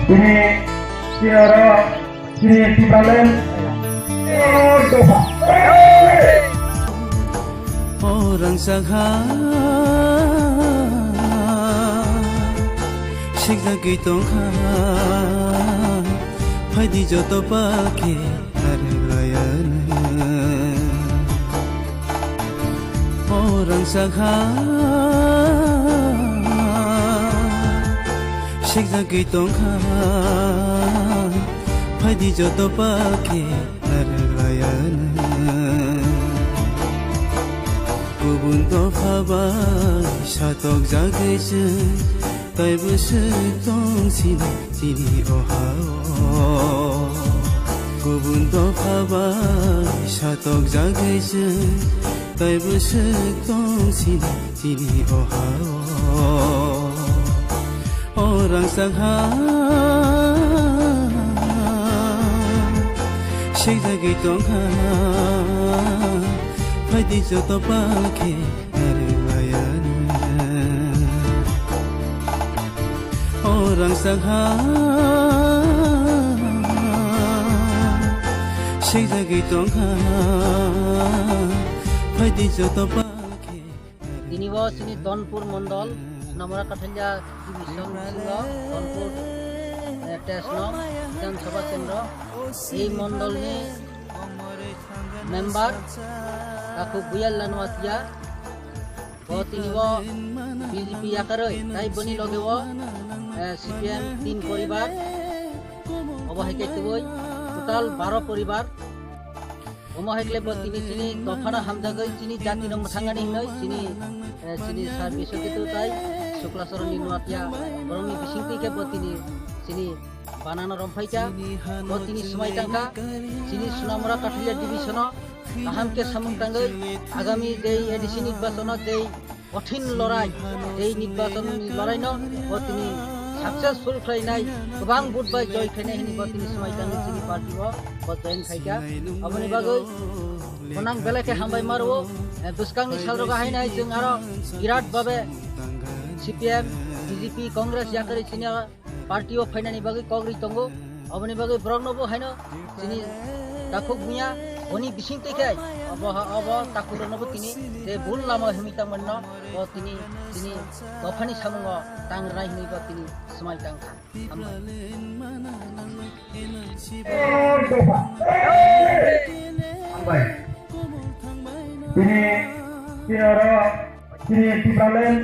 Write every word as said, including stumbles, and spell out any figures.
Tini, tini oro, tini Tipraland, dopha. O rangchak ha, sikjagwi tongkha, phaidi joto pakhe arwlayana. O rangchak ha, sikjagwi tongkha, phaidi joto pakhe arwlayana. Kubun dopha bai satokjagwi chwng, taibo swk tong sini chini o ha-o. Kubun dopha bai satokjagwi chwng, taibo swk tong sini chini o ha-o. O rangchak ha, sikjagwi tongkha, phaidi joto pakhe arwlayana. O rangchak ha, sikjagwi tongkha, phaidi joto pakhe. Tini bo chini Tonpur mondol, Namra Kathalia division bisingo Tonpur, eh, test no Bidhan Sabha Kendro. Ei mondolni member Takhuk Buyal Lanuatia. Bo tini bo B J P yakarwi, tai boni loge o, eh, C P M tin poribar. Obo hai khe tubui total baro poribar. Omo hai khe bo tini chini dophano hamjagwi chini jati no mwthangani hinwi chini, eh, chini Sir Biswaketu tai Sukla Charan ni Nuatia borokni bisingtwi khe bo tini chini banano romphai kha, bo tini swmai tang kha, chini Sonamura Kathalia division-o kaham khe samung tangwi agami jei A D C nirbachon-o jei kothin lorai, jei nirbachon ni lorai no bo tini successful khlainai, kwbang vote bai joy khlainai hwnwi bo tini swmai tangwi chini party-o bo join khai kha. Aboni bagwi khwnang belai khe hambai ma rwo, eh, bwskangni salrogo haino chwng aro birat babe C P M, B J P, Congress yakarwi chini party o phainani bagwi kok ri tongo. Oboni bagwi borokno bo haino chini takhuk buya oni bising twi khai obo ha-, obo takhuk rokno bo tini je bul lama himi tang manno bo tini chini dophani samungo tang rwnai hinwi bo tini swmai tang kha. Hambai. Hambai. Tini, tini oro, tini Tipraland.